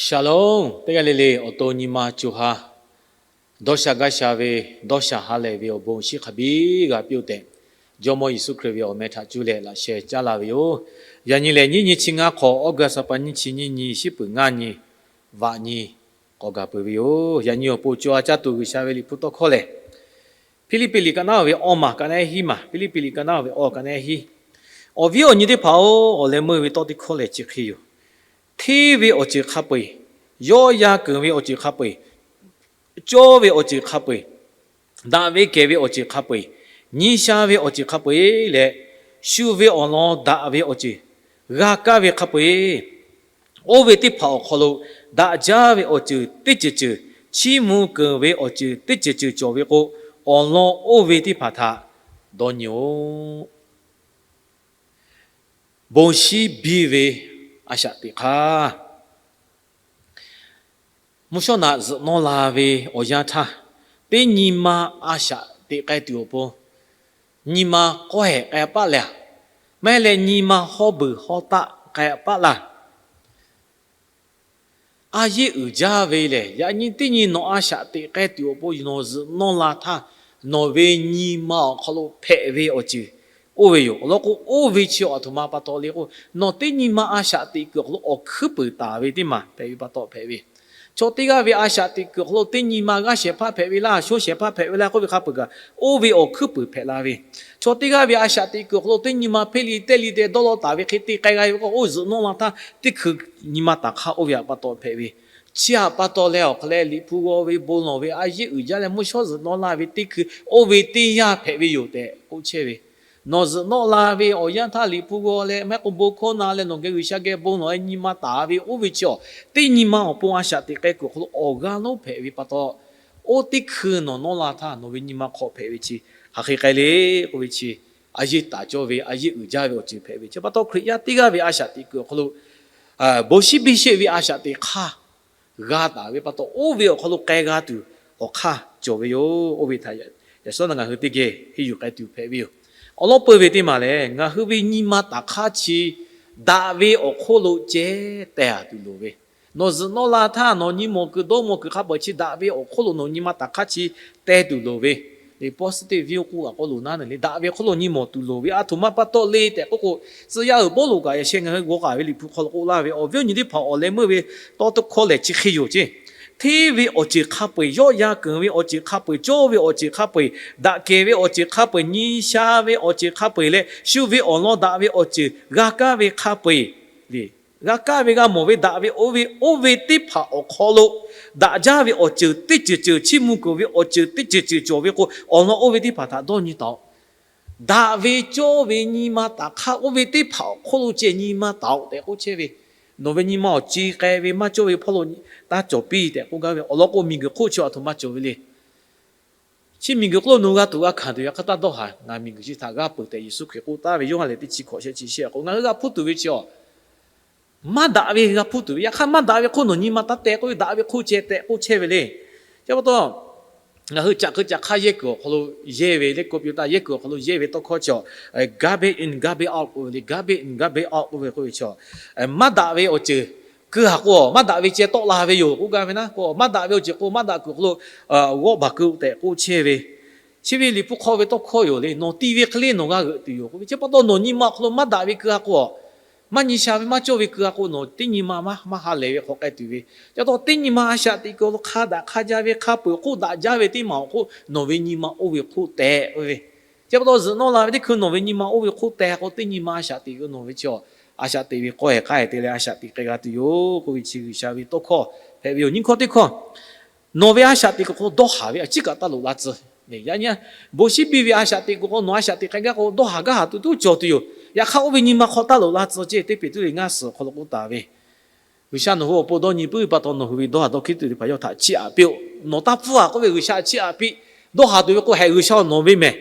Shalom, teˇ g'aˇ le le awˬ to nyi ma co ha dawˇ sha gaˇ sha ve, dawˇ sha ha lehˬ ve awˬ bon shinˉ hk'a biˇ g'a piˇ-oˆ tehꞈ, Jawˇmawˇ Yeˍsuˆ Hkriꞈ ve awˬ meh htaꞈ cuˇ leh laꞈ sheh caˉ la ve yoˬ. Yaꞈ nyi lehˬ, nyiˇ nyi chi ngaˇ hk'awꞈ, August ha pa nyiˇ chi nyiˇ nyi, shiˉ peuˬ ngaˇ nyi, vaꞈ nyi k'awꞈ gaˬ peuˬ ve yoˬ. Yaꞈ nyi awˬ pon co ha caˇ tuˬ G'uiˬsha ve Liꞈ hpu tawˇ hkawˇ lehˬ, Hpiˇliˇpiˆ liꞈ ka naˉ ve awˇ maˬ ka naˉ hiˉ maˬ, Hpiˇliˇpiˆ liꞈ ka naˉ ve awˇ ka naˉ hiˉ. Awˬ viˉ awˬ nyi teˇ hpaˍ-oˬ, awˬ leh meuˇ ve tawˇ teˇ hkawˇ lehˬ chi hk'e yoˬ. Hteˇ ve awˬ ceuˬ hk'a peu-eˬ, yawˇ yaˇ keunˍ ve awˬ ceuˬ hk'a peu-eˬ, cawˇ ve awˬ ceuˬ hk'a peu-eˬ, daꞈ ve kehˬ ve awˬ ceuˬ hk'a peu-eˬ, nyi sha ve awˬ ceuˬ hk'a peu-eˬ leh, shu ve awˬ lawn daꞈ ve awˬ ceuˬ, g'a kaˇ ve hk'a peu-eˬ, oˇ ve teˇ hpaˍ awˬ hk'aw lo daꞈ jaˇ ve awˬ ceuˬ teˇ ceuˬ ceuˬ, chiˇ mvuh keunˍ ve awˬ ceuˬ teˇ ceuˬ ceuˬ cawˬ ve k'o, awˬ lawn oˇ ve teˇ hpaˍ htaꞈ dawˇ nyi-oˆ. Bon shinˉ biˇ ve a shaꞈ teꞈ hk'aˇ. Mvuhˇ shawˉ naꞈ zuhꞈ nawˇ la ve awˬ yanˇ htaˇ, teˇ nyi ma a shaꞈ teꞈ k'ai tuˬ awˬ pon, nyi ma k'awehˬ k'ai paˆ lehˬ, maˇ heˆ leh nyi ma hawˉ beuˬ hawˉ taˆ k'ai paˆ laˇ. A yeˇ uiˍ jaˇ ve lehˬ, yaꞈ nyi teˇ nyi nawˬ a shaꞈ teꞈ k'ai tuˬ awˬ pon nawˬ zuhꞈ nawˇ la htaˇ, nawˬ ve nyi ma awˬ hk'aw lo hpehꞈ ve awˬ ceuˬ oˇ ve yoˬ. Awˬ lawn k'o, oˇ ve chi awˬ aˬ htoꞈ ma pa taw le k'o, nawˬ teˇ nyi ma a shaꞈ teꞈ kuiˬ awˬ hk'aw lo awˬ hkuiˉ peunˍ taˍ ve teˇ maˬ hpehꞈ ve pa taw hpehꞈ ve. Chaw teˇ g'aˇ ve a shaꞈ teꞈ kuiˬ awˬ hk'aw lo teˇ nyi ma g'aˇ shehˍ hpaˇ hpehꞈ ve laˇ, shoˉ shehˍ hpaˇ hpehꞈ ve laˇ k'oˆ ve hk'a peu-eˬ kaꞈ, oˇ ve awˬ hkuiˉ peunˍ hpehꞈ la ve. Chaw teˇ g'aˇ ve a shaꞈ teꞈ kuiˬ awˬ hk'aw lo teˇ nyi ma hpeˇ li teˇ li te dawˇ law taˍ ve hk'e te k'ai g'a ve k'o, oˇ zuhꞈ nawˇ la htaˇ teˇ hkui nyi ma taˍ hk'aˇ oˇ ve pa taw hpehꞈ ve. Chi htaꞈ pa taw leh awˬ hk'aˬ lehˬ, Liꞈ hpu g'aw ve bon lawˬ ve a yeˇ uiˍ jaˇ leh mvuhˇ shawˉ zuhꞈ nawˇ la ve teˇ hkui oˇ ve teˇ yanˇ hpehꞈ ve yoˬ tehꞈ k'oˆ chehˇ ve. Nawˬ zuhꞈ nawˇ la ve awˬ yanˇ htaˇ Liꞈ hpu g'aw leh maˇ heˆ k'o bon hkawˇ na leh nawˬ geh G'uiˬsha geh bon lawˬ leh nyi ma taˍ ve oˇ ve chi awˬ teˇ nyi ma awˬ pon a shaꞈ teꞈ k'ai kuiˬ awˬ hk'aw lo awˬ g'aˇ lonˉ hpehꞈ ve pa taw, oˇ teˇ hkui nawˬ nawˇ la htaˇ nawˬ ve nyi ma hk'aw hpehꞈ ve chi hk'aˬ hk'e k'ai le k'oˆ ve chi, a yeˇ taˍ cawˇ ve a yeˇ uiˍ jaˇ ve awˬ ceuˬ hpehꞈ ve chi pa taw, Hkriꞈ yaˇ teˇ g'aˇ ve a shaꞈ teꞈ kuiˬ awˬ hk'aw lo bon shinˉ biˇ sheˆ ve a shaꞈ teꞈ hk'aˇ g'a taˍ ve pa taw, oˇ ve awˬ hk'aw lo k'ai g'a tuˬ awˬ hk'aˇ cawˬ ve yoˬ. Oˇ ve htaꞈ yaꞈ shawˉ naꞈ ngaˬ hui teˇ geh henˇ yuˬ k'ai tuˬ hpehꞈ ve yoˬ. Awˬ lawn peuˬ ve teˇ maˬ lehˬ, ngaˬ hui ve nyi ma taˍ hk'aˇ chi daꞈ ve awˬ hk'oˆ lo ceh teh tuˬ loˍ ve. Nawˬ zuhꞈ nawˇ la htaˇ nawˬ nyi mawˬ kuiˬ dawˇ mawˬ kuiˬ hk'a peu-eˬ chi daꞈ ve awˬ hk'oˆ lo nawˬ nyi ma taˍ hk'aˇ chi teh tuˬ loˍ ve. Positive view k'oˆ a k'o loˍ naˉ ne le, daꞈ ve hk'oˆ lo nyi mawˬ tuˬ loˍ ve. Aˬ htoꞈ ma pa taw le tehꞈ k'oˆ k'o, tcuh yaˇ uiˍ Pawˇluꞈ kaꞈ yaꞈ sheh ngaˬ hui g'aw k'aˍ ve Liꞈ hpu hk'aw lo k'oˆ laˇ ve, awˬ viˉ awˬ nyi teˇ hpaˍ awˬ leh meuˇ ve tawˇ teˇ hkawˇ lehˬ chi hk'e yoˬ ceˇ. Hteˇ ve awˬ ceuˬ hk'a peu-eˬ, yawˆ yan keunˍ ve awˬ ceuˬ hk'a peu-eˬ, cawˇ ve awˬ ceuˬ hk'a peu-eˬ, daꞈ kehˬ ve awˬ ceuˬ hk'a peu-eˬ, nyi sha ve awˬ ceuˬ hk'a peu-eˬ leh shu ve awˬ lawn daꞈ ve awˬ ceuˬ g'a kaˇ ve hk'a peu-eˬ le. G'a kaˇ ve g'a mawˬ ve daꞈ ve oˇ ve, oˇ ve teˇ hpaˍ awˬ hk'aw lo daꞈ jaˇ ve awˬ ceuˬ teˇ ceuˬ ceuˬ, chiˇ mvuh kuiˬ ve awˬ ceuˬ teˇ ceuˬ ceuˬ cawˬ ve k'o, awˬ lawn oˇ ve teˇ hpaˍ htaꞈ dawˇ nyi taˍ-oꞈ. Daꞈ ve cawˇ ve nyi ma taˍ hk'aˇ oˇ ve teˇ hpaˍ awˬ hk'oˆ lo ceh nyi ma taˍ-oꞈ tehꞈ k'oˆ chehˇ ve. Nawˬ ve nyi ma awˬ ci k'ai ve maˇ cawˇ ve hpawˇ lo taˇ cawˬ piˇ tehꞈ k'oˆ gaˇ ve. Awˬ lawn k'o, miˬguiˬ hk'oˆ chi aˬ htoꞈ ma cawˬ ve le. Chi miˬguiˬ hk'oˆ lo nawˬ g'a tuˬ g'a hkanˍ tuˬ, yaꞈ hk'aˇ taˇ dawˇ haˍ. Ngaˬ miˬguiˬ chi htaꞈ g'a peuˬ tehꞈ Yeˍsuˆ Hkriꞈ k'oˆ taˍ ve, Yoˇhanˬ lehˬ teˇ chi hkawꞈ sheh chi sheh k'o, ngaˬ hui g'a hpuˇ tuˬ ve chi awˬ maˇ daꞈ ve g'a hpuˇ tuˬ ve. Yaꞈ hk'aˇ maˇ daꞈ ve hk'oˆ nawˬ nyi ma taˇ teh k'oˆ ve, daꞈ ve hk'oˆ ceh tehꞈ k'oˆ chehˇ ve le. Chi pa taw, ngaˬ hui caꞈ keu caꞈ hk'aˇ yehˇ kuiˬ awˬ hk'aw lo yehˇ ve le, computer yehˇ kuiˬ awˬ hk'aw lo yehˇ ve tawˇ hkawˇ chi awˬ, garbage in, garbage out k'oˆ ve le, garbage in, garbage out k'oˆ ve k'oˆ ve chi awˬ, maˇ daꞈ ve awˬ ceuˬ keu a k'o, maˇ daꞈ ve ceh tawˆ la ve yoˬ k'oˆ gaˇ ve naˉ k'o, maˇ daꞈ ve awˬ ceuˬ k'o maˇ daꞈ kuiˬ awˬ hk'aw lo g'awˆ baˬ keu tehꞈ k'oˆ chehˇ ve. Chi ve Liꞈ hpu hk'aw ve tawˇ hkawˇ yoˬ le. Nawˬ ti ve hk'e le nawˬ g'a g'euꞈ tuˬ yoˬ k'oˆ ve. Chi pa taw nawˬ nyi ma awˬ hk'aw lo maˇ daꞈ ve keu a k'o, maˇ nyi sha ve maˇ cawˇ ve keu a k'o, nawˬ teˇ nyi ma maˇ maˇ ha lehˬ ve hk'awꞈ k'ai tuˬ ve. Chi pa taw teˇ nyi ma a shaꞈ teꞈ kuiˬ awˬ hk'aw lo hk'a daꞈ hk'a jaˇ ve, hk'a peu-eˬ hk'oˆ daꞈ jaˇ ve teˇ maˬ awˬ hk'oˆ nawˬ ve nyi ma oˇ ve hk'oˆ teh k'oˆ ve. Chi pa taw zuhꞈ nawˇ la ve teˇ hkui nawˬ ve nyi ma oˇ ve hk'oˆ teh k'o, teˇ nyi ma a shaꞈ teꞈ kuiˬ nawˬ ve chi a shaꞈ teꞈ ve k'awehˬ k'ai te leh a shaꞈ teꞈ k'ai g'a tuˬ yoˬ k'oˆ ve chi G'uiˬsha ve tawˇ hkawˇ hpehꞈ ve yoˬ. Nyiˇ hkawˇ teˇ hkawˇ, nawˬ ve a shaꞈ teꞈ kuiˬ hk'aw dawˇ haˍ ve a ciˉ kaꞈ taˇ loꞈ la tcuh. Yaꞈ nyi bon shinˉ biˇ ve a shaꞈ teꞈ kuiˬ hk'aw nawˬ a shaꞈ teꞈ k'ai gaˇ k'o, dawˇ haˍ gaˇ haˍ tuˬ tuˬ cawˬ tuˬ yoˬ. Yaꞈ hk'aˇ oˇ ve nyi ma hk'aw taˇ loꞈ la tcuh ceˇ. Teˇ Peˍtruˆ liꞈ ngaˇ suhˍ awˬ hk'aw lo k'oˆ taˍ ve, G'uiˬsha nawˬ hui awˬ pon dawˇ nyi puiˉ ve pa taw, nawˬ hui ve dawˇ haˍ dawˇ hkiˉ tuˬ teˇ hpaˍ yawˇ htaꞈ chiˇ aꞈ piˇ-oˆ. Nawˬ taˇ pfuhˇ a k'oˆ ve, G'uiˬsha chiˇ aꞈ piˇ. Dawˇ haˍ tuˬ ve k'o, hehꞈ G'uiˬsha nawˬ ve mehˬ.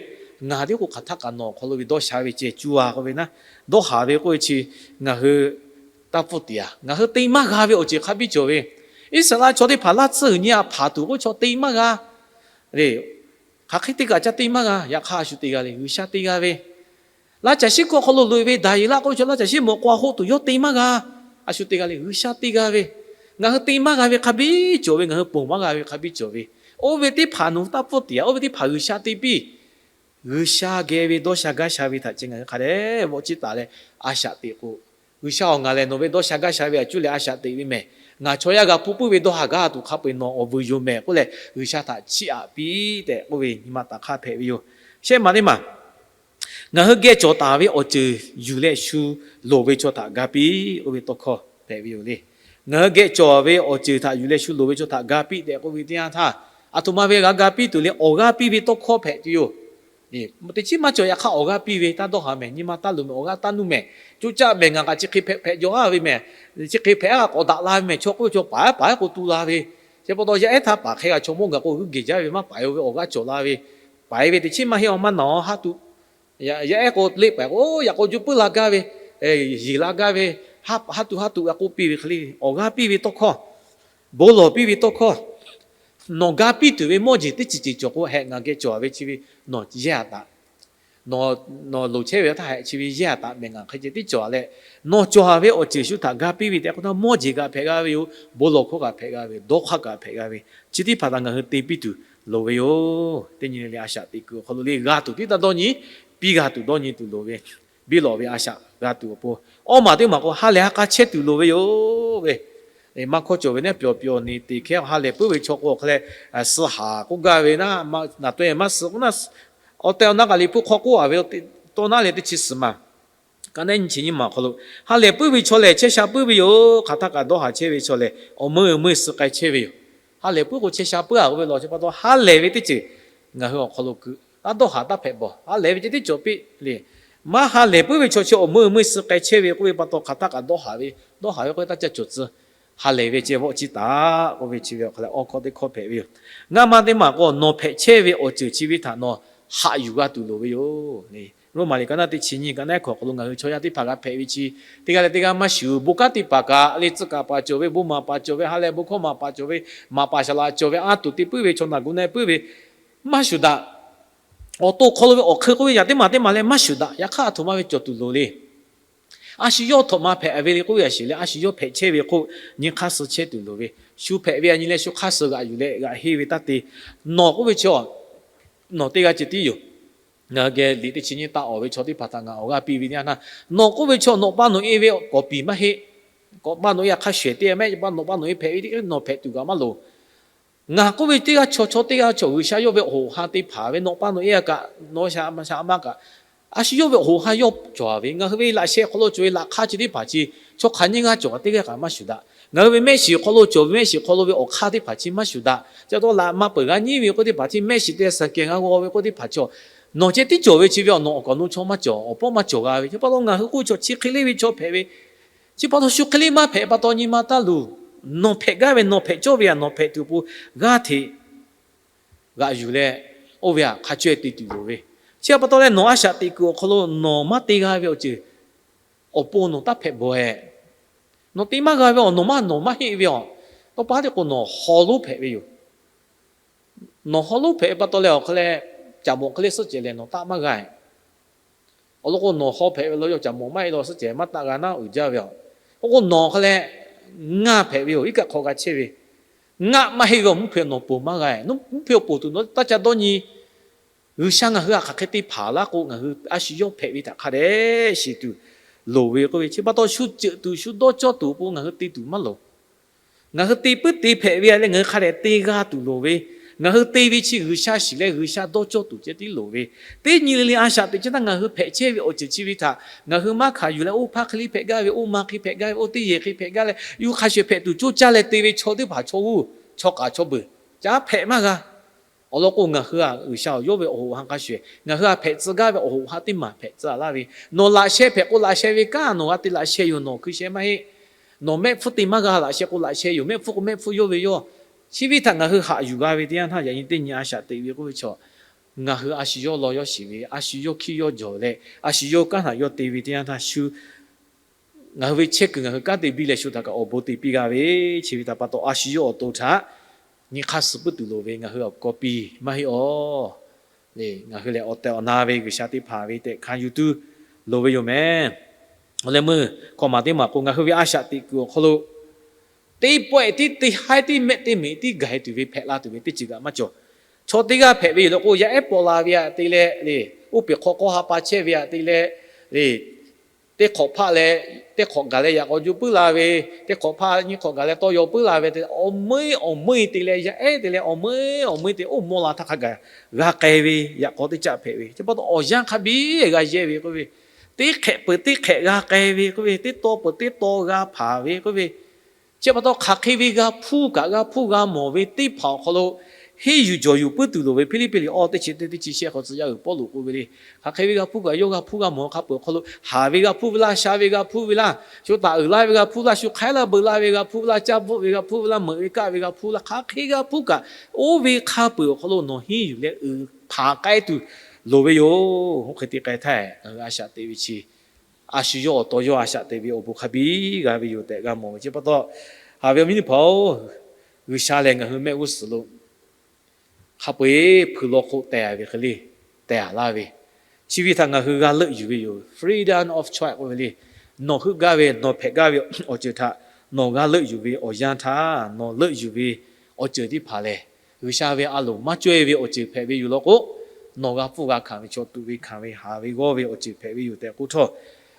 Ngaˬ teˇ k'o hk'aˬ htaˆ kaꞈ nawˬ awˬ hk'aw lo ve dawˇ sha ve ceh cuˇ a k'oˆ ve naˉ, dawˇ haˍ ve k'oˆ ve chi ngaˬ hui taˇ pfuhˇ tiꞈ a. Ngaˬ hui te maˇ g'a ve awˬ ceuˬ hk'a biˇ cawˬ ve. Iˉsaˍreˍlaˆ chaw teˇ hpaˍ laˇ tsuhˇ g'uiˬ nyi a hpaˍ tuˬ k'oˆ chaw te maˇ g'a. Hk'aˬ hk'e te kaꞈ ca te maˇ g'a. Yaꞈ hk'aˇ a shu te g'a le, G'uiˬsha te g'a ve. Laˇ caˬ shiˉ hkawˇ hk'aw lo loꞈ-e ve Daˍyeˍlaˆ k'oˆ ve chaw laˇ caˬ shiˉ mawꞈ k'aw hoˆ tuˬ yawˇ te maˇ g'a. A shu te g'a le, G'uiˬsha te g'a ve. Ngaˬ hui te maˇ g'a ve hk'a biˇ cawˬ ve, ngaˬ hui ponˬ maˇ g'a ve hk'a biˇ cawˬ ve, oˇ ve teˇ hpaˍ nawˬ hui taˇ pfuhˇ tiꞈ-a. Oˇ ve teˇ hpaˍ G'uiˬsha te piˇ. G'uiˬsha geh ve dawˇ sha gaˇ sha ve htaꞈ ceh ngaˬ hui hk'a dehꞈ vawˆ ciˇ taˍ leh a shaꞈ teꞈ k'o, G'uiˬsha-oˬ, ngaˬ lehˬ nawˬ ve dawˇ sha gaˇ sha ve a cuˇ leh a shaꞈ teꞈ ve mehˬ. Ngaˬ chaw yaˇ g'a hpuˇ puiˉ ve dawˇ haˍ gaˇ tuˬ hk'a peu-eˬ nawˬ awˬ vuiˬ yoˬ mehˬ k'oˆ leh G'uiˬsha htaꞈ chiˇ aꞈ piˇ tehꞈ k'oˆ ve nyi ma taꞈ hk'aˇ hpehꞈ ve yoˬ. Shehˆ maˬ teˇ maˬ, ngaˬ hui geh cawˬ taˍ ve awˬ ceuˬ yuˬ leh shu loˍ ve chaw htaꞈ ga piˇ k'oˆ ve tawˇ hkawˇ hpehꞈ ve yoˬ le. Ngaˬ hui geh cawˬ ve awˬ ceuˬ htaꞈ yuˬ leh shu loˍ ve chaw htaꞈ ga piˇ tehꞈ k'oˆ ve teˇ yanˇ htaˇ, aˬ htoꞈ ma ve g'a ga piˇ tuˬ le, awˬ g'aˇ piˇ ve tawˇ hkawˇ hpehꞈ tuˬ yoˬ. Teˇ chiˉ maˇ cawˬ, yaꞈ hk'aˇ awˬ g'aˇ piˇ ve taˇ dawˇ haˍ mehˬ. Nyi ma taˇ luˬ mehˬ, awˬ g'aˇ taˇ nuˇ mehˬ. Coˇ caˆ mehˬ, ngaˬ kaꞈ chi hk'e hpehꞈ hpehꞈ jaw-a ve mehˬ. Chi hk'e hpehꞈ-a k'awꞈ daꞈ la ve mehˬ. Chaw k'oˆ ve chaw paˍ paˍ k'o tu la ve. Chi pa taw yaˇ ehˉ htaˇ paˍ hk'e g'a chaw mawˇ gaˬ k'o g'uiˇ geh jaˇ ve maˇ paˍ-e-o ve awˬ g'aˇ cawˬ la ve, paˍ-e ve teˇ chiˉ maˇ heˆ-a maˇ naˬ-a haˉ tuꞈ. Yaˇ ehˉ k'o leˆ paˍ k'o yaꞈ k'aw juˇ puiˉ la gaˇ ve, yeˬ la gaˇ ve, haˉ tuꞈ haˉ tuꞈ g'a k'oˆ piˇ ve hk'e le, awˬ g'aˇ piˇ ve tawˇ hkawˇ, bon lawˬ piˇ ve tawˇ hkawˇ, nawˬ ga piˇ tuˬ ve mawˇ jeˬ teˇ ceuˬ ceuˬ cawˬ k'o, hehꞈ ngaˬ geh cawˬ ve chi ve nawˬ yehˇ-a taꞈ. Nawˬ loˍ chehˇ ve htaˇ hehꞈ chi ve yehˇ-a taꞈ mehˬ, ngaˬ hk'e ceh tiˉ cawˬ-a leh, nawˬ cawˬ-a ve awˬ ceuˬ shu htaꞈ ga piˇ ve tehꞈ k'oˆ htaˇ, mawˇ jeˬ kaꞈ hpehꞈ g'a ve yoˬ. Bon lawˬ hkawˇ kaꞈ hpehꞈ g'a ve, dawˇ hk'aˇ kaꞈ hpehꞈ g'a ve, chi teˇ hpaˍ htaꞈ ngaˬ hui te piˇ tuˬ loˍ ve yoˬ. Teˇ nyi le le a shaꞈ teꞈ kuiˬ awˬ hk'aw lo le g'a tuˬ tiˉ taˇ dawˇ nyi, piˇ g'a tuˬ dawˇ nyi tuˬ loˍ ve, biˇ lawꞈ ve a shaꞈ g'a tuˬ awˬ pon, awˇ maˬ teˇ maˬ k'o ha lehˬ ha k'a chehˇ tuˬ loˍ ve yoˬ ve. Maˇ hkawˇ cawˬ ve naˉ pyawˬ pyawˬ neˍ teꞈ hkehˉ ha lehˬ puiˉ ve chaw k'o awˬ hk'a leh, suh haˍ k'oˆ gaˇ ve naˉ, naˬ taweh maˇ suh k'oˆ naˉ, awˬ tehˬ awˬ na k'aˬ liꞈ hpu hk'aw k'oˆ-a ve, tawˇ naˉ leh teˇ chi suhˍ maˬ ka naˉ nyi chi nyi maˬ awˬ hk'aw lo, ha lehˬ puiˉ ve chaw lehˬ chehˇ sha puiˉ ve yoˬ. Hk'aˬ htaˇ kaꞈ dawˇ haˍ chehˇ ve chaw lehˬ awˬ meuˇ meuˇ suh k'ai chehˇ ve yoˬ. Ha lehˬ puiˉ k'o chehˇ sha puiˉ-a k'oˆ ve law chi pa taw ha lehˬ ve teˇ ceuˬ ngaˬ hui awˬ hk'aw lo kuiˬ taˇ dawˇ haˍ taˇ hpehꞈ bawˬ. Ha lehˬ ve ceh tiˉ cawˬ piˇ le. Maˇ ha lehˬ puiˉ ve chaw chi awˬ meuˇ meuˇ suh k'ai chehˇ ve k'oˆ ve pa taw hk'aˬ htaˇ kaꞈ dawˇ haˍ ve, dawˇ haˍ ve k'oˆ ve taˇ caˇ cawˬ tcuh. Ha lehˬ ve ceh vawˆ ciˇ taˍ k'oˆ ve chi ve awˬ hk'a leh awˬ hkawˇ teˇ hkawˇ hpehꞈ ve yoˬ. Ngaˇ maˇ teˇ maˬ k'o nawˬ hpehꞈ chehˇ ve awˬ ceuˬ chi ve htaꞈ nawˬ haꞈ yuˬ g'a tuˬ loˍ ve yoˬ. Roˉmaꞈ liꞈ ka naˉ teˇ chi nyi ka naˉ hkawꞈ hk'aw lo ngaˬ hui chaw yaˇ teˇ hpaˍ g'a hpehꞈ ve chi, teˇ g'aˇ leh teˇ g'aˇ maˇ shuˍ. Bon kanˉ teˇ hpaˍ kaꞈ le, tcuh kaˍ paˍ cawˬ ve, bon maˍ paˍ cawˬ ve, ha lehˬ bon hkawˇ maˍ paˍ cawˬ ve, maˍ paˍ shaˍ laꞈ cawˬ ve, a tuˬ te puiˉ ve chaw, naˬ gu na puiˉ ve, maˇ shuˍ daꞈ. Awˬ to hk'aw lo ve awˬ hk'eun k'oˆ ve yaꞈ teˇ maˬ teˇ maˬ leh maˇ shuˍ daꞈ. Yaꞈ hk'aˇ aˬ htoꞈ ma ve cawˬ tuˬ loˍ le. A shu yawˇ htawꞈ ma hpehꞈ ve le k'oˆ ve a shiˍ leh a shu yawˇ hpehꞈ chehˇ ve k'o, nyi hk'aˇ suh chehˇ tuˬ loˍ ve, shu hpehꞈ ve a nyi leh shu hk'aˇ suh g'aꞈ yuˬ leh g'aꞈ henˇ ve taˇ te. Nawˬ k'oˆ ve chaw, nawˬ teˇ g'aˇ ceh tiˉ yoˬ. Ngaˬ hui geh liꞈ teˇ chi nyiˇ taˇ awˍ ve chaw teˇ hpaˍ htaꞈ ngaˬ awˬ g'aˇ piˇ ve teˇ yanˇ htaˇ, nawˬ k'oˆ ve chaw nawˬ pa nawˬ e ve kawˍ piˍ maˇ heˆ. Kawꞈ pa nawˬ e a hk'a shuˍ ehˍ te mehˆ, nawˬ pa nawˬ e hpehꞈ ve teˇ nawˬ hpehꞈ tuˬ kaꞈ maˇ loˍ. Ngaˬ k'oˆ ve teˇ g'aˇ chaw, chaw teˇ g'aˇ chaw G'uiˬsha yawˇ ve awˬ hoꞈ ha te hpanˍ ve nawˬ pa nawˬ e a kaꞈ, nawˬ shaꞈ ma shaꞈ ma kaꞈ, a shu yawˇ ve awˬ hoꞈ ha yawˇ cawˬ ve. Ngaˬ hui ve laꞈ sheh hk'aw lo cawˬ ve laꞈ hk'aˇ chi teˇ hpaˍ chi chaw hk'aˬ nyiˇ g'aˇ cawˬ kaꞈ teˇ g'aˇ kaꞈ maˇ shuˍ daꞈ. Ngaˬ hui ve mehˆ shiˍ hk'aw lo cawˬ ve mehˆ shiˍ hk'aw lo ve awˬ hk'aˇ teˇ hpaˍ chi maˇ shuˍ daꞈ. Chi pa taw laꞈ ma peuˬ g'a nyiˇ ve k'oˆ teˇ hpaˍ chi, mehˆ shiˍ te shaˍ kehˬ g'a g'aw ve k'oˆ teˇ hpaˍ chaw, nawˬ ceh tiˉ cawˬ ve chi ve awˬ nawˬ awˬ kaˍ awˬ nu chaw maˇ cawˬ, awˬ pawˆ maˇ cawˬ g'a ve. Chi pa taw ngaˬ hui k'oˆ ve chaw chi hk'e le ve chaw hpehꞈ ve, chi pa taw shu hk'e le maˇ hpehꞈ pa taw nyi ma taˇ luˬ. Nawˬ hpehꞈ gaˇ ve, nawˬ hpehꞈ cawˇ ve aꞈ nawˬ hpehꞈ tuˬ awˬ pon g'aˇ hteꞈ g'aꞈ yuˬ leh, oˇ ve aꞈ hk'a caweh te tuˬ loˍ ve. Chi pa taw leh nawˬ a shaꞈ teꞈ kuiˬ awˬ hk'aw lo nawˬ maˇ te g'a ve awˬ ceuˬ awˬ pon nawˬ taˇ hpehꞈ bawˬ-ehˍ. Nawˬ te maˇ g'a ve awˬ nawˬ maˇ, nawˬ maˇ heˆ ve aꞈ. Tawˇ pa teˇ k'o nawˬ haw lonˉ hpehꞈ ve yoˬ. Nawˬ haw lonˉ hpehꞈ ve pa taw leh awˬ hk'a leh, caꞈ mawꞈ hk'e le suhˆ cehˬ leh nawˬ taˆ maˇ g'a-ehˍ. Awˬ lawn k'o nawˬ haw hpehꞈ ve law yawˇ caꞈ mawꞈ maˇ heˆ law suhˆ cehˬ maˇ taˆ g'a naˉ uiˍ jaˇ ve aꞈ. Oˇ k'o nawˬ hk'a leh ngaˇ hpehꞈ ve yoˬ. Iˉ kaˆ hk'aw g'a chehˇ ve, ngaˆ maˇ heˆ ve awˬ mvuhˇ hpeu nawˬ ponˬ maˇ g'a-ehˍ. Mvuhˇ hpeu awˬ ponˬ tuˬ nawˬ taˇ ca dawˇ nyi. G'uiˬsha ngaˬ hui aꞈ hk'aˬ hk'e te hpanˍ laˇ k'o, ngaˬ hui a shu yawˇ hpehꞈ ve htaꞈ hk'a dehꞈ shiˍ tuˬ loˍ ve k'oˆ ve. Chi pa taw shu ceuˬ tuˬ shu dawˇ cawˇ tuˬ awˬ pon ngaˬ hui te tuˬ maˇ loˍ. Ngaˬ hui te puiˉ te hpehꞈ ve aꞈ leh ngaˬ hui hk'a dehꞈ te g'a tuˬ loˍ ve, ngaˬ hui te ve chi G'uiˬsha shiˍ leh G'uiˬsha dawˇ cawˇ tuˬ ceh tiˉ loˍ ve, teˇ nyi le le a shaꞈ teꞈ chehˇ htaˇ ngaˬ hui hpehꞈ chehˇ ve awˬ ceuˬ chi ve htaꞈ ngaˬ hui maˇ hkanˍ yuˬ leh, oˇ hpaˇ hk'e le hpehꞈ gaˇ ve, oˇ ma hk'e hpehꞈ gaˇ ve, oˇ teˇ yehˬ hk'e hpehꞈ gaˇ leh, yuˬ hk'a shuˍ hpehꞈ tuˬ coˇ caˇ leh te ve chaw teˇ hpaˍ chaw g'uˇ chaw k'aˍ chaw beuˬ ca hpehꞈ maˇ g'a. Awˬ lawn k'o ngaˬ hui aꞈ G'uiˬsha awˬ yawˇ ve awˬ hoꞈ ha hk'a shuˍ, ngaˬ hui aꞈ hpehꞈ tcuh gaˇ ve awˬ hoꞈ ha teˇ maˬ hpehꞈ tcuh laˇ ve, nawˬ laꞈ sheh hpehꞈ k'o laꞈ sheh ve kanˉ nawˬ g'a te laꞈ sheh yoˬ, nawˬ hkui sheh maˇ heˆ. Nawˬ mehˆ hpfuhˇ te maˇ g'a laꞈ sheh k'o laꞈ sheh yoˬ, mehˆ hpfuhˇ k'o mehˆ hpfuhˇ yawˇ ve yawˇ. Chi ve htaꞈ ngaˬ hui haꞈ yuˬ g'a ve teˇ yanˇ htaˇ, yaꞈ nyi teˇ nyi a shaꞈ teꞈ ve k'oˆ ve chaw, ngaˬ hui a shu yawˇ law yawˇ shiˍ ve, a shu yawˇ hkiˇ yawˇ jawˬ leh, a shu yawˇ kanˉ htaꞈ yawˇ te ve teˇ yanˇ htaˇ shu ngaˬ hui ve chehˇ kuiˬ ngaˬ hui kanˉ te biˇ leh shu htaꞈ kaꞈ awˬ bon te piˇ g'a ve, chi ve htaꞈ pa taw a shu yawˇ awˬ to htaꞈ nyi hk'aˇ suh puiˉ tuˬ loˍ ve ngaˬ hui awˬ kawˇ piˇ maˇ heˆ-aˬ. Ngaˬ hui lehˬ awˬ tehˬ awˬ na ve G'uiˬsha teˇ hpaˍ ve tehꞈ hkanˍ yuˬ tuˬ loˍ ve yoˬ mehˍ. Awˬ leh meuˇ hkawꞈ maˍ teˇ maˬ k'o, ngaˬ hui ve a shaꞈ teꞈ kuiˬ awˬ hk'aw lo teˇ pawehˇ tiˉ teˇ haiˉ tiˉ mehˆ teˇ meꞈ tiˉ gaˬ-e tuˬ ve hpehꞈ la tuˬ ve teˇ ceuˬ kaꞈ maˇ cawˬ. Chaw teˇ g'aˇ hpehꞈ ve yoˬ law k'o, yaˇ ehˉ paw la ve aꞈ te leh le, oˇ peˬ hk'aw k'awˇ ha pa chehˇ ve aꞈ te leh le, teˇ hk'awꞈ hpaˆ leh teˇ hk'awꞈ gaˬ leh yaꞈ k'aw juˇ puiˉ la ve, teˇ hk'awꞈ hpaˆ nyiˇ hk'awꞈ gaˬ leh tawˇ yaw puiˉ la ve te, awˬ meuˇ awˬ meuˇ te leh yaˇ ehˉ te leh awˬ meuˇ awˬ meuˇ te oˇ mawˇ la htaˇ hk'a gaˬ g'a k'ai ve yaꞈ k'aw teˇ caˆ hpehꞈ ve. Chi pa taw awˬ yanˇ hk'a biˇ g'a yehˇ ve k'oˆ ve, teˇ hk'ehꞈ peuˬ teˇ hk'ehꞈ g'a k'ai ve k'oˆ ve, teˇ taw peuˬ teˇ taw g'a hpanˍ ve k'oˆ ve, chi pa taw hk'aˬ hk'e ve g'a hpuˇ kaꞈ g'a hpuˇ g'a mawˬ ve teˇ hpaˍ awˬ hk'aw lo henˇ yuˬ jawˬ yuˬ puiˉ tuˬ loˍ ve Hpiˇliˇpiˆ liꞈ awˇ teˇ chi teˇ teˇ chi shehˆ hk'aw tcuh yaˇ uiˍ Pawˇluꞈ k'oˆ ve le. Hk'aˬ hk'e ve g'a hpuˇ kaꞈ yawˇ g'a hpuˇ g'a mawˬ hk'a peuˬ awˬ hk'aw lo, haˍ ve g'a hpuˇ ve laˇ, sha ve g'a hpuˇ ve laˇ, shu taˍ uiˍ laˇ ve g'a hpuˇ laˇ, shu hk'aiˉ laˇ beuꞈ laˇ ve g'a hpuˇ ve laˇ, caˇ bvuhˆ ve g'a hpuˇ ve laˇ, meuꞈ ve kaˆ ve g'a hpuˇ laˇ, hk'aˬ hk'e g'a hpuˇ kaꞈ, oˇ ve hk'a peuˬ awˬ hk'aw lo nawˬ henˇ yuˬ leh uiˍ hpanˍ k'ai tuˬ loˍ ve yoˬ. Oˇ hk'e te k'ai htaˇ, ngaˬ hui a shaꞈ teꞈ ve chi a shu yawˇ awˬ taw yawˇ a shaꞈ teꞈ ve awˬ bon hk'a biˇ g'a ve yoˬ tehꞈ g'a mawˬ ve. Chi pa taw haꞈ ve awˬ viˉ teˇ hpaˍ-oˬ, G'uiˬsha lehˬ ngaˬ hui mehˆ g'uˇ suhˍ lo hk'a peu-eˬ hpui law hk'oˆ teh-a ve hk'e le, teh-a laˇ ve, chi ve htaꞈ ngaˬ hui g'a leuˆ yuˬ ve yoˬ. Freedom of choice k'oˆ ve le. Nawˬ heuˆ gaˇ ve, nawˬ hpehꞈ gaˇ ve awˬ ceuˬ htaꞈ nawˬ g'a leuˆ yuˬ ve awˬ yanˇ htaˇ, nawˬ leuˆ yuˬ ve awˬ ceuˬ teˇ hpaˍ lehˬ, G'uiˬsha ve a loˍ maˇ cawˇ-e ve awˬ ceuˬ hpehꞈ ve yoˬ law k'o, nawˬ g'a hpfuhˇ g'a hkanˍ ve chaw, tuꞈ ve hkanˍ ve, haˍ ve g'awˇ ve awˬ ceuˬ hpehꞈ ve yoˬ tehꞈ k'oˆ htawˇ,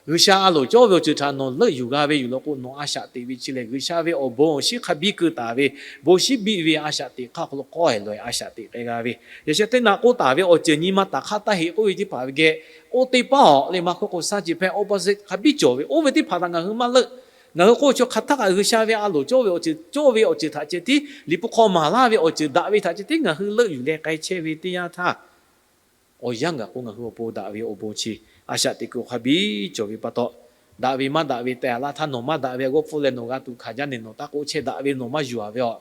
G'uiˬsha a loˍ cawˇ ve awˬ ceuˬ htaꞈ nawˬ leuˆ yuˬ g'a ve yoˬ law k'o, nawˬ a shaꞈ teꞈ ve chi lehˬ, G'uiˬsha ve awˬ bon awˬ shinˉ hk'a biˇ keu taˍ ve, bon shinˉ biˇ ve a shaꞈ teꞈ hk'aˇ awˬ hk'aw lo k'awehˬ lawehˬ a shaꞈ teꞈ k'ai g'a ve, yaꞈ sheh teˇ naꞈ k'oˆ taˍ ve awˬ ceuˬ nyi ma taˍ hk'aˇ taˇ heˆ k'oˆ ve teˇ hpaˍ ve geh, oˇ teˇ paˉ awˬ le maˇ hk'oˆ k'o shaˉ ceˬ hpehˇ opposite hk'a biˇ cawˬ ve, oˇ ve teˇ hpaˍ htaꞈ ngaˬ hui maˇ leuˆ. Ngaˬ hui k'oˆ ve chaw hk'aˬ htaˇ kaꞈ G'uiˬsha ve a loˍ cawˇ ve awˬ ceuˬ, cawˇ ve awˬ ceuˬ htaꞈ ceh tiˉ, Liꞈ hpu hk'aw maˍ laˇ ve awˬ ceuˬ daꞈ ve htaꞈ ceh tiˉ ngaˬ hui leuˆ yuˬ leh k'ai chehˇ ve teˇ yanˇ htaˇ, awˬ yanˇ gaˬ k'o ngaˬ hui awˬ pon daꞈ ve awˬ bon chi a shaꞈ teꞈ kuiˬ hk'a biˇ cawˬ ve pa taw, daꞈ ve maˇ daꞈ ve teh-a laˇ htaˇ, nawˬ maˇ daꞈ ve g'awˇ hpfuhˇ leh nawˬ g'a tuꞈ hkanˍ jaˇ nehˬ nawˬ taˇ k'oˆ chehˇ, daꞈ ve nawˬ maˇ yuˬ-a ve aˬ.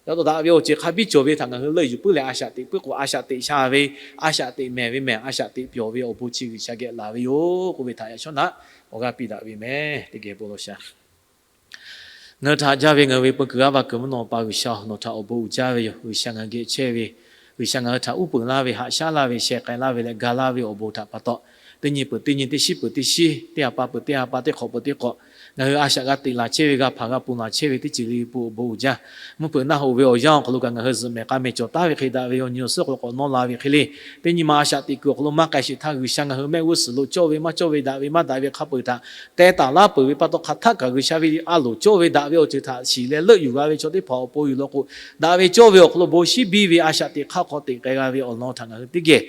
Yaꞈ taw daꞈ ve awˬ ceuˬ hk'a biˇ cawˬ ve htaꞈ ngaˬ hui leuˆ yuˬ puiˉ leh a shaꞈ teꞈ puiˉ k'o, a shaꞈ teꞈ sha ve, a shaꞈ teꞈ mehˍ ve mehˍ, a shaꞈ teꞈ pyawˬ ve awˬ bon chi G'uiˬsha geh laˬ ve yoˬ k'oˆ ve htaꞈ yaꞈ shawˉ naꞈ awˬ g'aˇ piˇ daꞈ ve meh. Teˇ geh bon lawˬ sha. Ngaˬ hui htaꞈ jaˇ ve ngaˬ hui ve peu kuiˬ g'aˇ va kuiˬ mvuhˇ naw pa G'uiˬsha, nawˬ htaꞈ awˬ bon uiˍ jaˇ ve yoˬ. G'uiˬsha ngaˬ hui geh chehˇ ve, G'uiˬsha ngaˬ hui htaꞈ uˉ peunˍ laˇ ve, haꞈ shaˉ laˇ ve, sheh k'ai laˇ ve leh ga laˇ ve awˬ bon htaꞈ pa taw, teˇ nyi peuˬ teˇ nyi, teˇ shiˉ peuˬ teˇ shiˉ, teˇ ha pa peuˬ teˇ ha pa, teˇ hk'awꞈ peuˬ teˇ hk'awꞈ, ngaˬ hui a shaꞈ g'a teꞈ laˬ chehˇ ve, g'a hpanˍ g'a ponˬ laˬ chehˇ ve teˇ ceuˬ le pun awˬ bon uiˍ jaˇ. Mvuhˇ hpeuꞈ naˆ hoꞈ ve awˬ yanˇ awˬ hk'aw lo kaꞈ ngaˬ hui zuhꞈ mehˍ k'a mehˍ cawˬ taˍ ve hk'e, daꞈ ve awˬ nyi awˬ suhˉ awˬ hk'aw lo k'awꞈ nawˇ la ve hk'e le, teˇ nyi ma a shaꞈ teꞈ kuiˬ awˬ hk'aw lo maˇ k'ai sheˍ htaˇ, G'uiˬsha ngaˬ hui mehˆ g'uˇ suhˍ lo cawˇ ve maˇ cawˇ ve, daꞈ ve maˇ daꞈ ve hk'a peuˬ htaꞈ teh taˍ laˇ peuˬ ve pa taw, hk'aˬ htaˆ kaꞈ G'uiˬsha ve a loˍ cawˇ ve daꞈ ve awˬ ceuˬ htaꞈ shiˍ leh leuˆ yuˬ g'a ve chaw teˇ hpaˍ awˬ pon yoˬ law k'o, daꞈ ve cawˇ ve awˬ hk'aw lo bon shinˉ biˇ ve a shaꞈ teꞈ hk'aˇ hk'aw teꞈ k'ai g'a ve awˬ lawn htaꞈ ngaˬ hui teˇ geh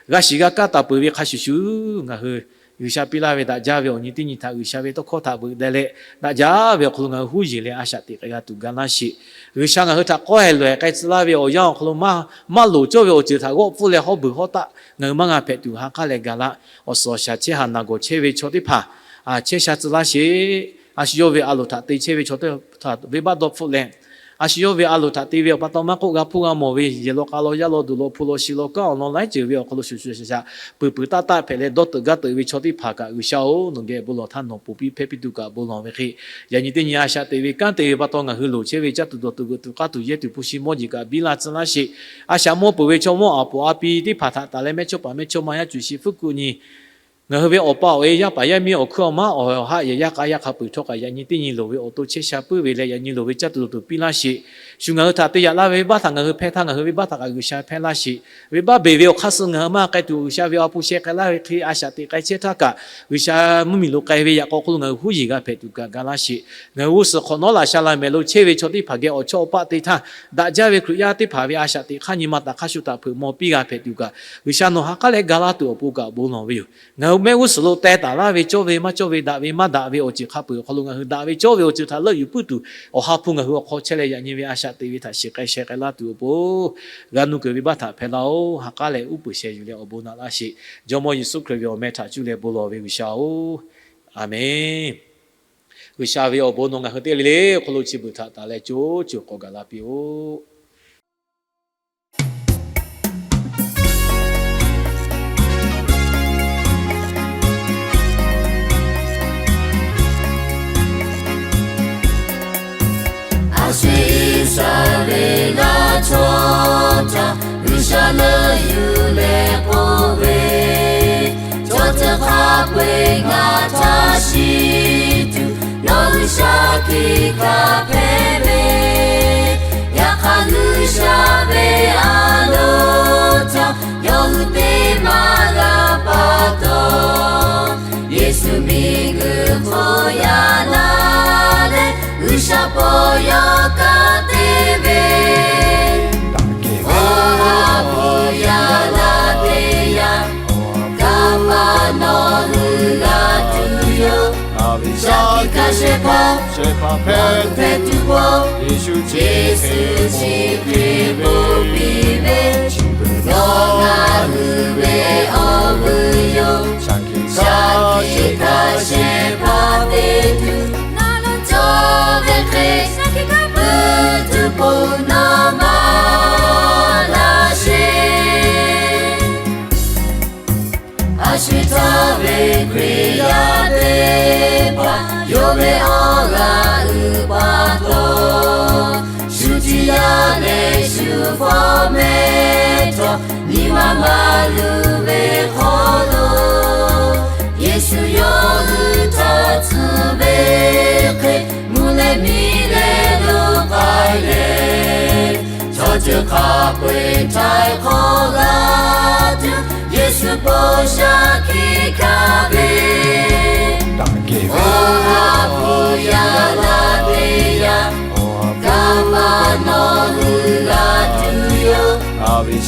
g'a shiˍ g'a kaˇ taˍ peuˬ ve hk'a shuˍ shuˍ, ngaˬ hui G'uiˬsha piˇ laˇ ve daꞈ jaˇ ve awˬ nyi teˇ nyi htaꞈ G'uiˬsha ve tawˇ hkawˇ htaꞈ veuꞈ deh leh, daꞈ jaˇ ve awˬ hk'aw lo ngaˬ hui huˉ yeˬ leh a shaꞈ teꞈ k'ai g'a tuˬ ga laˇ sheˍ. G'uiˬsha ngaˬ hui htaꞈ k'awehˬ lawehˬ k'ai tcuh laˇ ve awˬ yanˇ awˬ hk'aw lo maˇ, maˇ loˍ cawˇ ve awˬ ceuˬ htaꞈ g'awˆ pfuhˇ leh hawˉ beuˬ hawˉ taˆ ngaˬ hui maˇ g'a hpehꞈ tuˬ ha k'aˉ leh ga laˇ. Awˬ suhˍ awˬ shaˍ chehˇ haˍ naˬ gawˬ chehˇ ve chaw teˇ hpaˍ chehˇ sha tcuh laˇ sheˍ. A shu yawˇ ve a loˍ htaꞈ te chehˇ ve chaw teˇ hpaˍ venˇbaˆ dawˇ hpfuhˆ leh, a shu yawˇ ve a loˍ htaꞈ te ve awˬ pa taw maˇ k'oˆ, g'a hpuˇ g'a mawˬ ve, yehˬ law k'a law yaˇ law duˬ law hpu law shi law kanˉ awˬ lawn laiˉ ceuˬ ve awˬ hk'aw lo shuˍ shuˍ shaˍ shaˍ peuˬ peuˬ taˆ taˆ hpehꞈ leh dawˇ teuꞈ gaˇ teuꞈ ve chaw teˇ hpaˍ kaꞈ, G'uiˬsha-oˬ, nawˬ geh bon lawˬ htaˇ nawˬ ponˬ piˇ hpehˇ piˇ tuˬ kaꞈ bon lawˬ ve hk'e, yaꞈ nyi teˇ nyi a shaꞈ teꞈ ve kanˉ te ve pa taw ngaˬ hui loˍ chehˇ ve caˇ tuˬ dawˬ tuˬ veuꞈ tuˬ k'aˇ tuˬ yehˇ tuˬ hpu shi mawˇ jeˬ kaꞈ biˇ laˇ tcuh laˇ sheˍ. A shaꞈ mawˇ peuˬ ve chaw mawˇ aˬ poꞈ a pi teˇ hpaˍ htaꞈ taˍ leh mehˇchawˇpaˍ mehˇchawˇma yaˇ cuˬ shi hpfuhˇ kuˆ nyi ngaˬ hui ve awˬ pa awˬ e yaˇ paˍ yaˇ miˇ awˬ hkuiˉ awˬ maˉ awˬ haꞈ yehˬ yaˇ k'a yaˇ hk'a peuˬ htawˇ kaꞈ yaꞈ nyi teˇ nyi loˍ ve awˬ to chehˇ sha puiˉ ve leh yaꞈ nyi loˍ ve caˇ tuˬ dawˬ tuˬ piˇ laˇ sheˍ. Shu ngaˬ hui htaꞈ te yaꞈ laˇ ve venˇbaˆ htaꞈ ngaˬ hui hpehˇ htaˇ ngaˬ hui venˇbaˆ htaꞈ kaꞈ G'uiˬsha hpehˇ laˇ sheˍ. Venˇbaˆ beˬ ve awˬ hk'aˇ suh ngaˬ hui maˇ k'ai tuˬ G'uiˬsha ve awˬ ha hpu sheh k'ai laˇ ve hk'e a shaꞈ teꞈ k'ai chehˇ htaˇ kaꞈ, G'uiˬsha mvuhˇmiˬ lo k'ai ve yaꞈ k'aw hk'oˆ lo ngaˬ hui huˉ yeˬ g'a hpehꞈ tuˬ kaꞈ ga laˇ sheˍ. Ngaˬ hui g'uˇ suhˍ hk'awꞈ nawˉ laꞈ sha la mehˍ lo chehˇ ve chaw teˇ hpaˍ geh awˬ chawˇ awˬ paˆ te htaˇ, daꞈ jaˇ ve Hkriꞈ yaˇ teˇ hpaˍ ve a shaꞈ teꞈ hk'aˇ nyi ma taˍ hk'aˇ shu taˍ hpeuꞈ maw piˇ g'a hpehꞈ tuˬ kaꞈ, G'uiˬsha nawˬ ha k'aˉ leh ga laˇ tuˬ awˬ pon kaꞈ bon lawˬ ve yoˬ. Ngaˬ hui mehˆ g'uˇ suhˍ lo teh taˍ laˇ ve cawˇ ve maˇ cawˇ ve, daꞈ ve maˇ daꞈ ve awˬ ceuˬ hk'a peuˬ awˬ hk'aw lo ngaˬ hui daꞈ ve cawˇ ve awˬ ceuˬ htaꞈ leuˆ yuˬ puiˉ tuˬ, awˬ ha hpu ngaˬ hui awˬ hk'aw chehˇ leh yaꞈ nyi ve a shaꞈ teꞈ ve htaꞈ shiˍ k'ai sheh k'ai laˇ tuˬ awˬ pon, g'a nuˇ kuiˬ venˇbaˆ htaꞈ hpehꞈ laˇ-oˬ. Ha k'aˉ leh uˉ peunˍ sheh yuˬ leh awˬ bon naꞈ laˇ sheˍ. Jawˇmawˇ Yeˍsuˆ Hkriꞈ ve awˬ meh htaꞈ cuˇ leh bon lawˬ ve G'uiˬsha-oˬ, Aˍmenˍ. G'uiˬsha ve awˬ bon nawˬ ngaˬ hui teˇ g'aˇ le le awˬ hk'aw lo chi beuꞈ htaꞈ taˍ leh co co k'awꞈ gaˬ la piˇ-oˆ. A shu Iˉsaˍreˍlaˆ chaw htaꞈ G'uiˬsha leuˆ yuˬ leh k'oˆ ve, Chaw tcuh hk'a peu-eˬ ngaˬ htaꞈ shiˍ tuˬ, nawˬ G'uiˬsha hkiˆ kaꞈ hpehꞈ ve. G'uiˬsha ve a loˍ htaꞈ yawˇ hui te maˇ g'a pa taw, Yeˍsuˆ miˬguiˬ hk'oˆ yaꞈ la leh, G'uiˬsha paw yaw kaˇ te ve, awˬ ha hpu yaꞈ la te yaˇ, Kaˍpaˍnawˍ hui g'a tuˬ yoˬ. Shaˍ tiꞈ hk'a shehˍ hpaˇ, shehˍ hpaˇ hpehꞈ tuˬ k'o, Yeˍsuˆ chi Hkriꞈ bon piˇ ve, nawˬ ngaˬ hui ve awˬ vuiˬ yoˬ. Shaˍ tiꞈ hk'a shehˍ hpaˇ te tuˬ, na lo cawˬ ve hk'e, puiˉ tuˬ poˬ nawˬ maˇ laˇ sheˍ. A shu htaˇ ve Hkriꞈ yaˇ teˇ hpaˍ yawˇ ve awˬ g'aˇ uiˍ pa taw, shu tiꞈ yaˇ leh shu fawˉ mehˆ htawˇ, nyi ma maˇ luˬ ve hk'aw lo, Yeˍsuˆ yawˇ hui htaꞈ tcuh ve hk'e, mvuhˇ leh miˬ leh lo k'ai leh, chaw ceuˬ hk'a peu-eˬ htaiˍ hk'awꞈ g'a tuˬ, Yeˍsuˆ paw shaˍ hkiˆ hkanˍ ve, awˬ ha hpu yaꞈ la te yaˇ, Kaˍpaˍnawˍ hui g'a tuˬ yoˬ.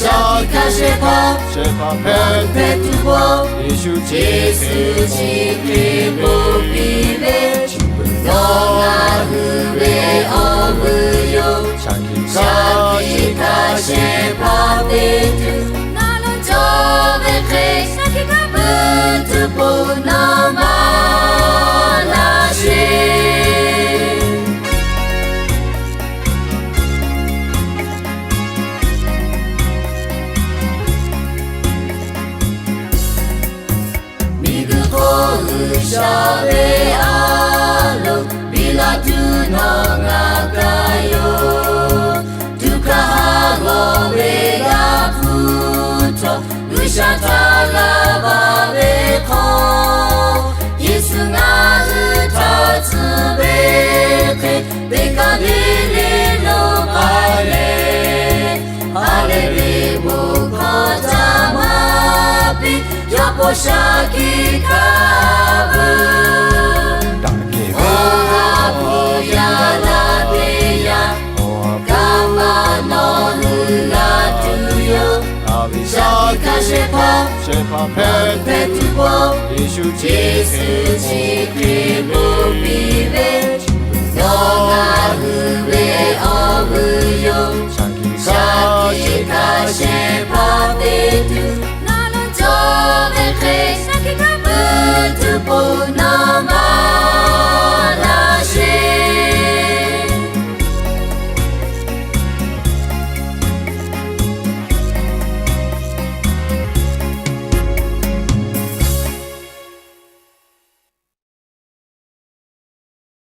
Shaˍ tiꞈ hk'a shehˍ hpaˇ, shehˍ hpaˇ hpehꞈ tuˬ k'o, Yeˍsuˆ chi Hkriꞈ bon piˇ ve, nawˬ ngaˬ hui ve awˬ vuiˬ yoˬ. Shaˍ tiꞈ hk'a shehˍ hpaˇ te tuˬ, na lo cawˬ ve hk'e, puiˉ tuˬ poˬ nawˬ maˇ laˇ sheˍ. Miˬguiˬ hk'oˆ G'uiˬsha ve a loˍ biˇ la tuˬ nawˬ ngaˬ kaꞈ yoˬ. Tuꞈ hkaˇ ha g'awˬ ve g'a hpuˇ htawˇ, G'uiˬsha htaꞈ g'a baˬ ve hk'aw, Yeˍsuˆ ngaˬ hui htaꞈ tcuh ve hk'e, teˇ kaˇ le le lo k'ai leh, ha lehˬ ve bon hkawˇ caˇ maˇ piˇ, yawˇ paw shaˍ hkiˆ hkanˍ ve, awˬ ha hpu yaꞈ la te yaˇ, Kaˍpaˍnawˍ hui g'a tuˬ yoˬ. Shaˍ tiꞈ hk'a shehˍ hpaˇ, shehˍ hpaˇ hpehꞈ tuˬ k'o, Yeˍsuˆ chi Hkriꞈ bon piˇ ve, nawˬ ngaˬ hui ve awˬ vuiˬ yoˬ. Shaˍ tiꞈ hk'a shehˍ hpaˇ te tuˬ,